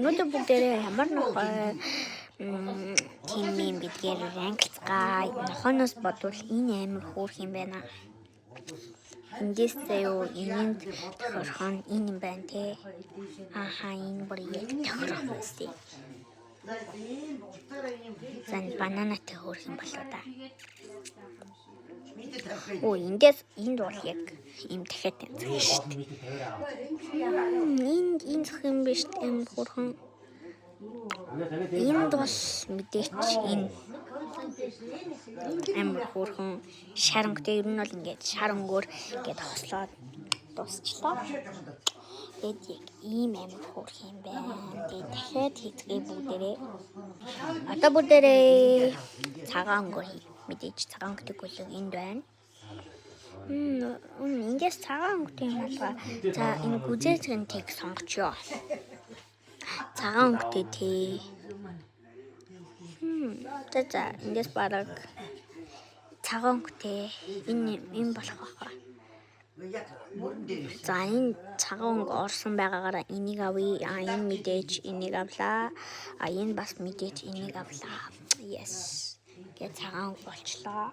Өнөөдөр бүгдээрээ ямар нохой тийм юм гэдгээр rank лцгаая. Нохойноос бодвол энэ амар хөөрх юм байна. Эндээс заяо энэнд тохирох нь энэ юм байна те. Ааха, энэ бүр яг тохирох байсан. За, энэ бананатай хөөрх юм болоо да. Оо, эндээс энд бол яг ийм дахиад юм шүү дээ. Энд энэ зөх юм биш, амар хөөрхөн. Энд бол мэдээч энэ амар хөөрхөн шар өнгөтэй, ер нь бол ингээд шар өнгөөр ингээд хослоод дуусчлаа. Тэгээд яг ийм амар хөөрх юм байна. Тэгээд дахиад хийцгээе бүгдээрээ. Одоо бүгдээрээ цагаан өнгөөр хий. Мэдээж цагаан өнгөтэй гөлөг энд байна. Эндээс цагаан өнгөтэй юм алга. За, энэ гүзээцгэн тэг сонгочихё. Цагаан өнгөтэй тий. За, эндээс бараг цагаан өнгөтэй энэ энэ болох байхаа. За, энэ цагаан өнгө орсон байгаагаараа энийг авъя. А, энэ мэдээж энийг авлаа. А, энэ бас мэдээж энийг авлаа. Yes. Гэ цагаан өнгө болчлоо.